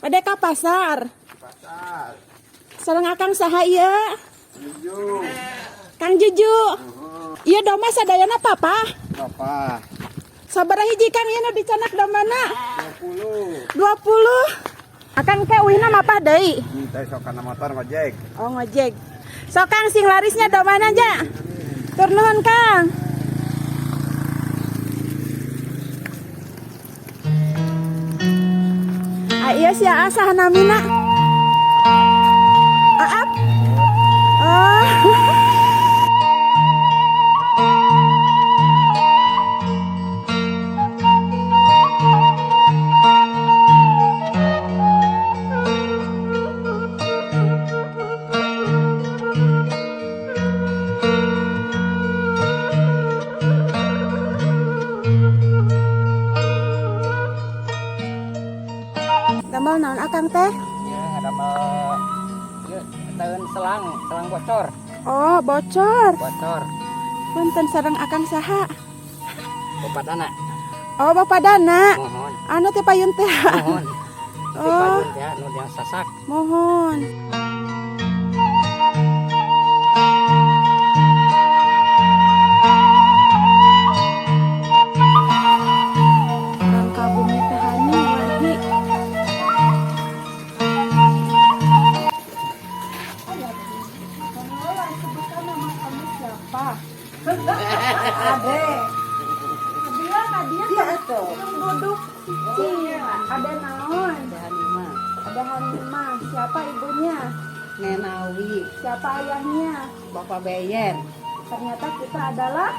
Bade ka pasar. Pasar. Sareng Akang saha ieu? Juju. Kang Juju. Ieu domba sadayana papa. Berapa? Sabaraha hiji, Kang, ieu nu dicandak dombana? 20. 20. Akang ke uihna mapah deui? Minta sok kana motor ngojek. Oh, ngojek. Sok, Kang, sing larisnya dombana aja. Tur nuhun, Kang. Ah, iya sih, saha namina? Aap. Oh. Damel naon, Akang teh? Ya, ada mau ya, tahun selang, selang bocor. Oh, bocor. Bocor. Punten, sareng Akang saha? Bapak Dana. Oh, Bapak Dana. Muhun. Anu teh payun teh. Muhun. Oh. Payun teh nu yang sasak. Muhun. Rangka bumi teh hani lagi. Sebutkan nama kamu siapa? Ade. Kadia, kadia, Iya, tuh. Duduk. Cicing. Ada naon? Ada Hanimah. Ada Hanimah. Siapa ibunya? Nenawi. Siapa ayahnya? Bapak Beyen. Ternyata kita adalah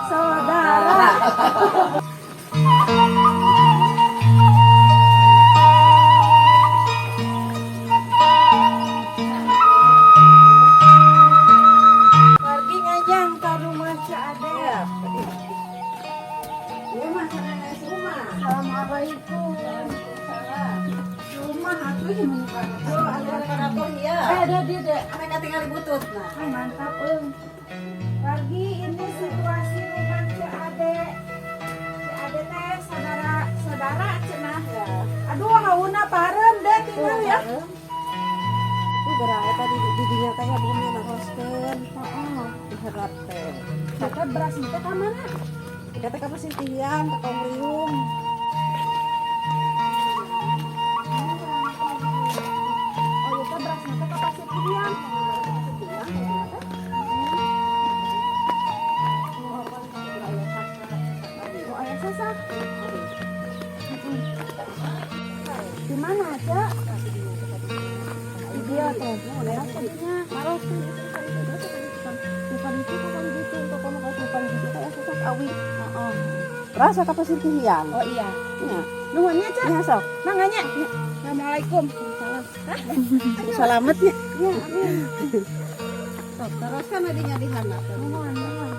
saudara. Pergi ngajang ke rumah Cak Ade. Iya mah sana rumah. Assalamualaikum. Rumah atuh yang Oh, ada karaton ya. Eh, ada dia deh. Mereka tinggal butut nah. Ah, mantap, Eng. Lagi ini situasi rumah Cak Ade. Cak Ade teh saudara saudara cenah. Ya. Aduh, hauna pareum deh tinggal ya. Itu berapa tadi di dinya teh bumi naroskeun. Heeh. Diherap teh. Kita beras teh ka mana? Kita teh ka Pasitian, ka Kongriung. Oh, iya teh beras teh ka Pasitian. Pasitian, teh. Oh, aya sasak. Di mana, Cak? Di dia teh. Nah, tadinya maroskeun itu kan itu terus kan bukan itu kan gitu untuk kamu kalau bukan gitu kayak sasak awi. Heeh. Rasa ka Pasitian. Oh iya. Nya. Nuhun nya, Cak. Nya sok. Manganya. Assalamualaikum. Salam. Selamat ya. Ya, amin. Sok terus kan adinya di handap. Nuhun, nuhun.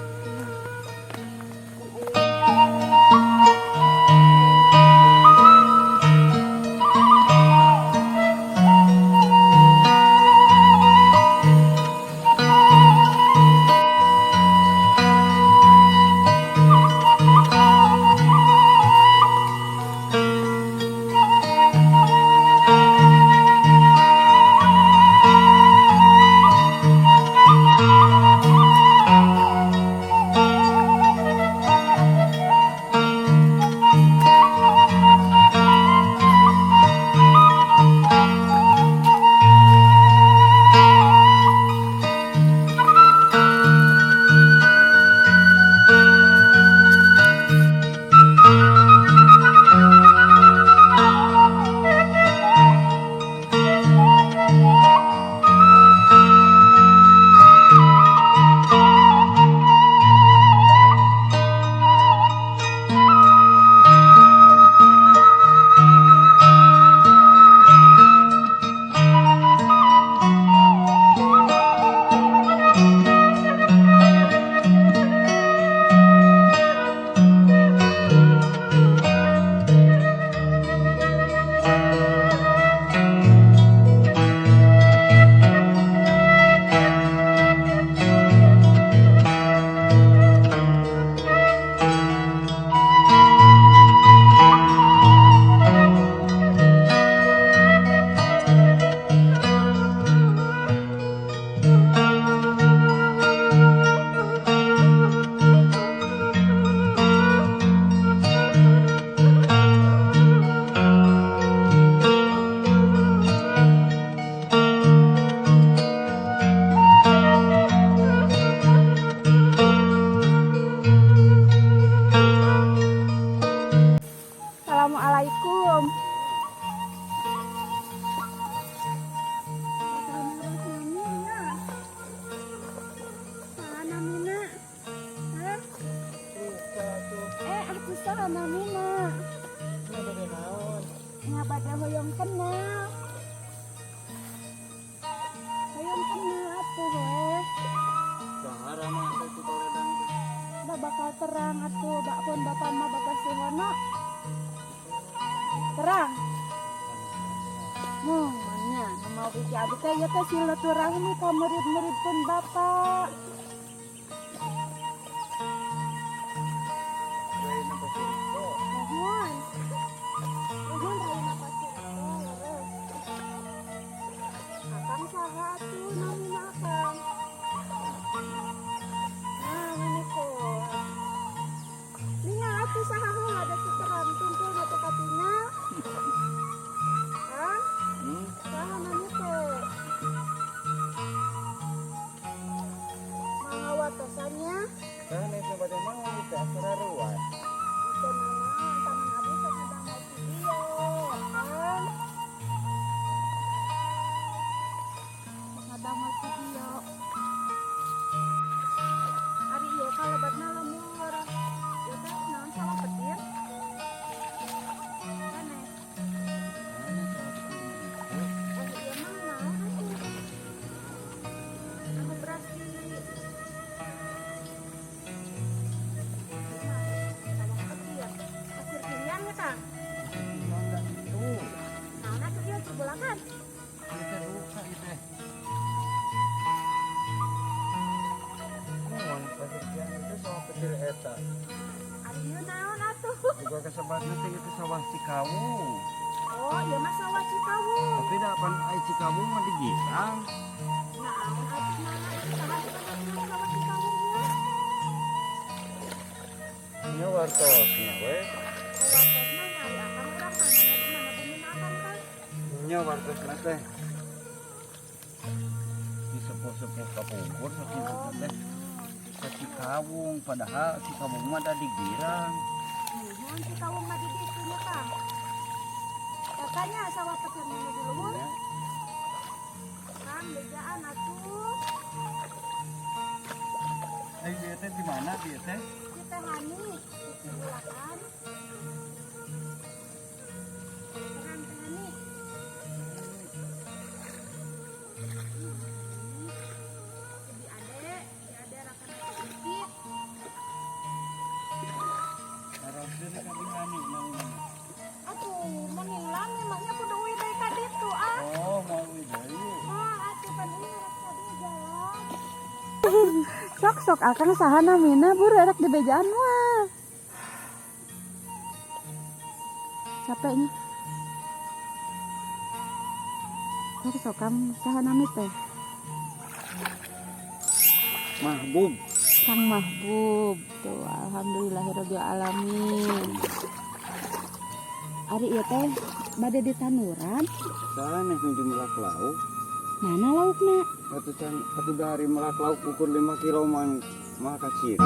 Assalamualaikum. Saha namina? Hah? Eh, aku saha namina? Nya bade hoyong kenal. Hoyong kenal atuh we. Sahara mah teh Ciboledang teh. Da bakal terang atuh pun bapak mah bapak Suhono. Terang. Nya nu mau biji abdi teh ieu teh silaturahmi ka murid-murid pun bapak. Mohon. Mohon raina Pasir Rebo, leres. Akang saha atuh namina akang? Nah, ini kok. Ningal atuh saha heula da teu terang tungkul teu katingal. Kang? Hmm? Saha nami teh? Mangga watosannya? Sanes nu bade naon teh asa ruas. Teu nanaon taman abdi teh ngadamel video, Kang. Ngadamel video. Ari ieu kalebatna lembur. Ieu teh naon sawah petir? Sanes. Oh, ieu mah naon atuh? Anu berarti sawah petir. Pasir pilihan ya, Kang? Naon atuh ieu cibulakan? Ieu teh duka ieu teh. Mohon pasir kiang itu sawah petir eta. Ari ieu naon atuh? Juga kasebatna teh itu sawah Cikawung. Oh, ieu mah sawah Cikawung. Tapi da pan ai Cikawung mah di Girang. Naon atuh mah itu saha sebenarnya sawah Cikawung ieu? Nya wartosna we. Oh, wartosna nyari akang urang mana nya di mana bumina akang kan? Nya wartosna teh. Di sepuh-sepuh kapungkur sakitu teh. Ka Cikawung padahal Cikawung mah da di Girang. Nuhun Cikawung mah di ditu nya Kang. Katanya sawah petir nu di luhur. Nya. Kang bejaan atuh. Eh, ieu teh di mana ieu teh? Di Teh Hani, di Cibulakan. Terang Teh Hani. Di ade, di ade rakan sedikit. Harusnya ka di Hani namanya. Atuh, mending lami maknya kudu uih deui ka ditu ah. Oh, mau uih deui. Ah, atuh pan ieu rek ka dieu jalan. Sok sok akang saha namina buru erek di bejaan mah. Capeknya. Sok sok kang saha nami teh? Mahbub. Kang Mahbub. Tuh, alhamdulillahirabbil alamin. Ari ieu teh bade ditanuran. Sanes nuju melak lauk. Mana laukna? Atuh can atuh dari melak lauk ukur 5 kilo mah mah kaciri.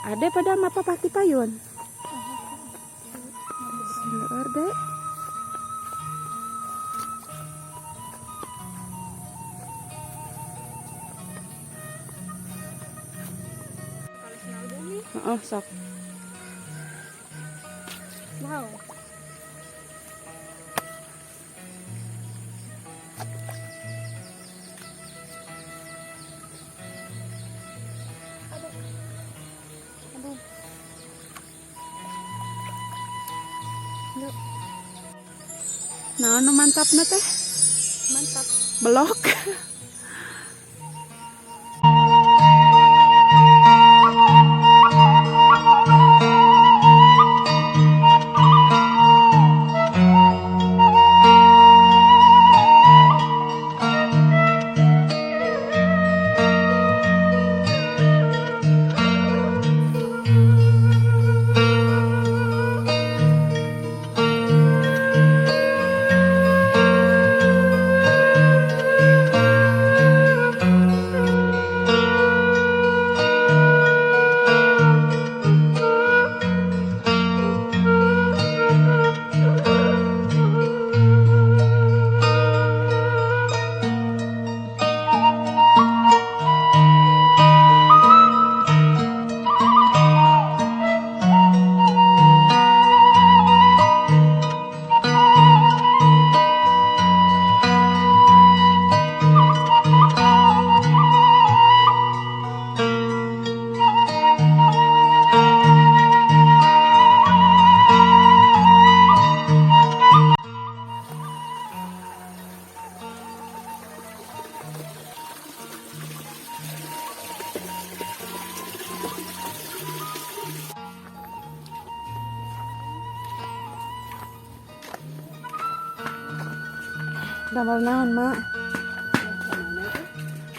Ade pada mapa pati payun. Seueur deh. Heeh, sok. Wow. Aduh. Aduh. Yuk. Nah, nu mantapna teh? Mantap. Belok. Damel naon, Mak?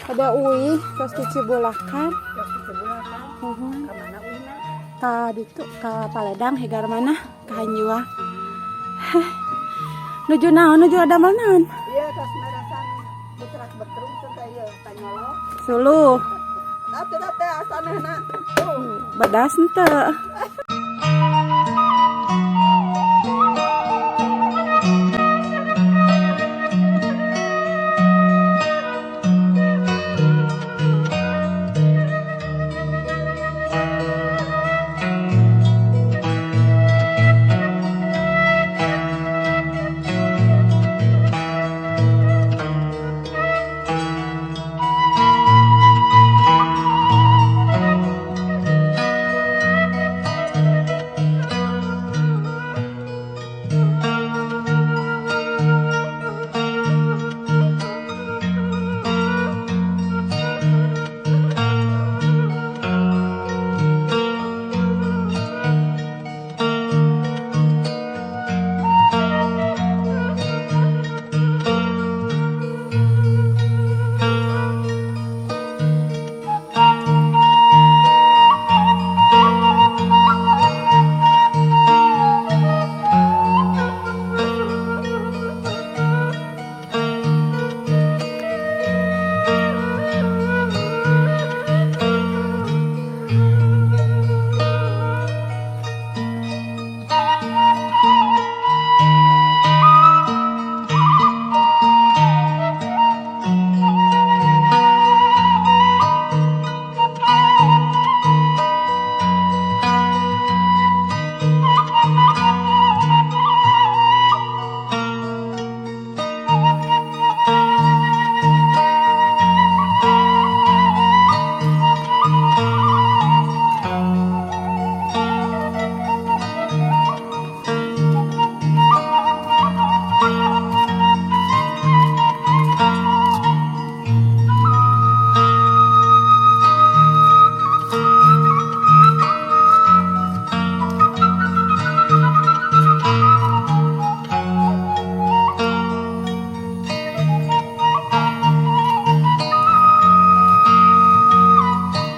Ada uih, terus di Cibulakan. Muhun. Ka ditu ka Paledang Hegarmanah ka Hanjuang. Nuju naon, nuju damel naon? Iya, tos merasan betrak betrung teh ieu tanyolo. Suluh. Atuh da teh asanehna. Tuh. Bedas henteu.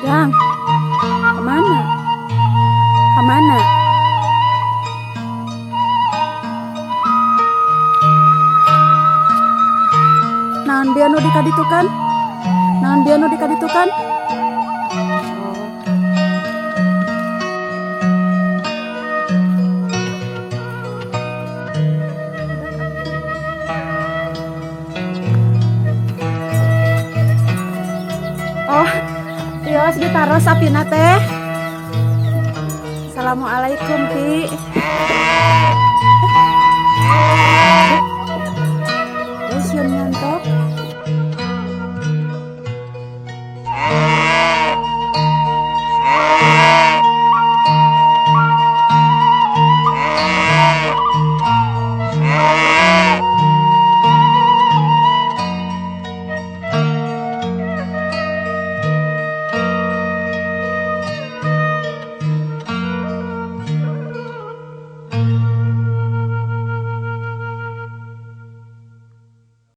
Yang kemana? Kemana? Naon bia nu dikaditukan? Naon bia nu dikaditukan? Oh. Oh, tios ditaros apina teh. Assalamualaikum, Pi.